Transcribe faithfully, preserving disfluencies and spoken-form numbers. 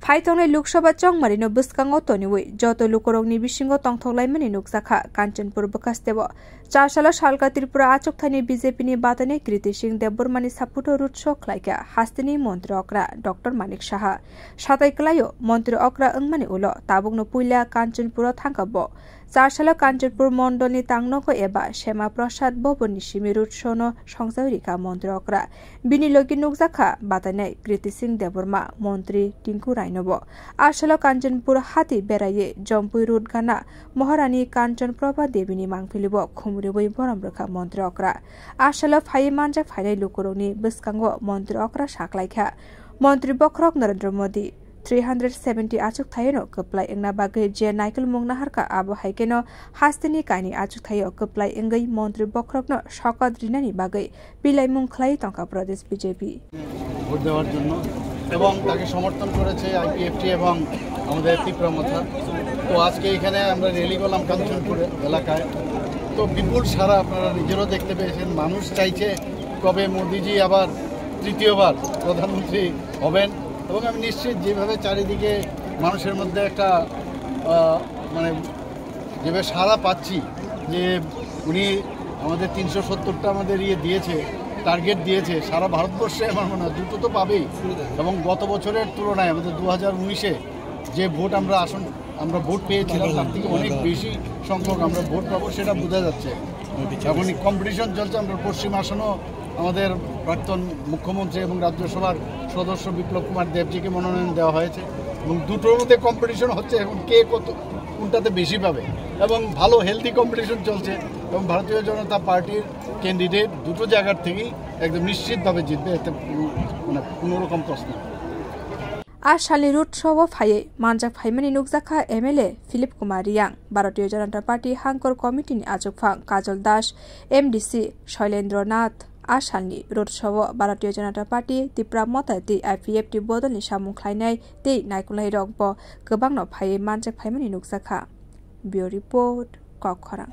Haitongnai Lok Sabha chongmarino bwskango toniwi joto lukurokni bisingo tongthoklaimani nukjakha Kanchanpur bwkasteo. Char salo salka Tripura achukthani B J P ni batanai Kriti Singh Debbarma ni saputo road show khlaikha hasteni montri okra Doctor Manik Saha. Satai kwlaio montri okra wngmani ulo tabukno puila Kanchanpuro thangkha bo. Char salo Kanchanpur mondolni tangnogo eba Sema Prasad Bhavanni simi road show no songjawi rikha montri okra. Bini logi nukjakha batanai Kriti Singh Debbarma, montri Tinku Rainobo. A salo Kanchanpur hati beraiwi Jompui road gana Maharani Kanchan Prabha Debini mangpilibo khumriwi borom rwkha montri okra. A salo phaiwi manjak phainai lukurokni bwskango montri okra saklaikha. Montri bokhorok Narendra Modi three hundred seventy achukthayano kwplai wngna bagwi je naikolmung naharkha, abo hai kheno hasteni kainwi achukthaio kwplai wngwi montri bokhorokno sokat rinani bagwi bilaimung khlai tongkha Pradesh B J P. Vote দেওয়ার জন্য এবং তাকে সমর্থন করেছে আইপিএফটি এবং আমাদের তিপ্রা মথা। তো আজকে এখানে আমরা র্যালি করলাম কাঞ্চনপুর এলাকায়। তো বিপুল সাড়া আপনারা নিজেরাও দেখতে পেয়েছেন, মানুষ চাইছে কবে মোদিজি আবার তৃতীয়বার প্রধানমন্ত্রী হবেন। এবং আমি নিশ্চিত যেভাবে চারিদিকে মানুষের মধ্যে একটা, আহ, মানে যেভাবে সাড়া পাচ্ছি যে উনি আমাদের তিনশো সত্তরটা আমাদের ইয়ে দিয়েছে, টার্গেট দিয়েছে, সারা ভারতবর্ষে আমার মনে হয় দুটো তো পাবেই। এবং গত বছরের তুলনায় আমাদের দু হাজার উনিশে যে ভোট আমরা আসন, আমরা ভোট পেয়েছিলাম, তার থেকে অনেক বেশি সংখ্যক আমরা ভোট পাবো, সেটা বোঝা যাচ্ছে। এখন কম্পিটিশন চলছে, আমরা পশ্চিম আসনও আমাদের প্রাক্তন মুখ্যমন্ত্রী এবং রাজ্যসভার সদস্য বিপ্লব কুমার দেবজিকে মনোনয়ন দেওয়া হয়েছে এবং দুটোর মধ্যে কম্পিটিশন হচ্ছে এখন কে কত, কোনটাতে বেশি পাবে এবং ভালো হেলদি কম্পিটিশন চলছে এবং ভারতীয় জনতা পার্টির ক্যান্ডিডেট দুটো জায়গার থেকেই একদম নিশ্চিতভাবে জিতবে, এতে কোনো, মানে কোনো রকম প্রশ্ন নেই। A salni road show-o phaiwi manjak phaimani nukjakha M L A Philip Kumar Riyang, Bharatiya Janata Party Hangkor Committee-ni achukphang Kajol Das, M D C Shoilendra Nath. A salni road show-o Bharatiya Janata Party, Tipra Motha tei I P F T bodolni samung khlainai tei naikolnairokbo kwbangno phaiwi manjak phaimani nukjakha. Bureau Report, Kokkhorang.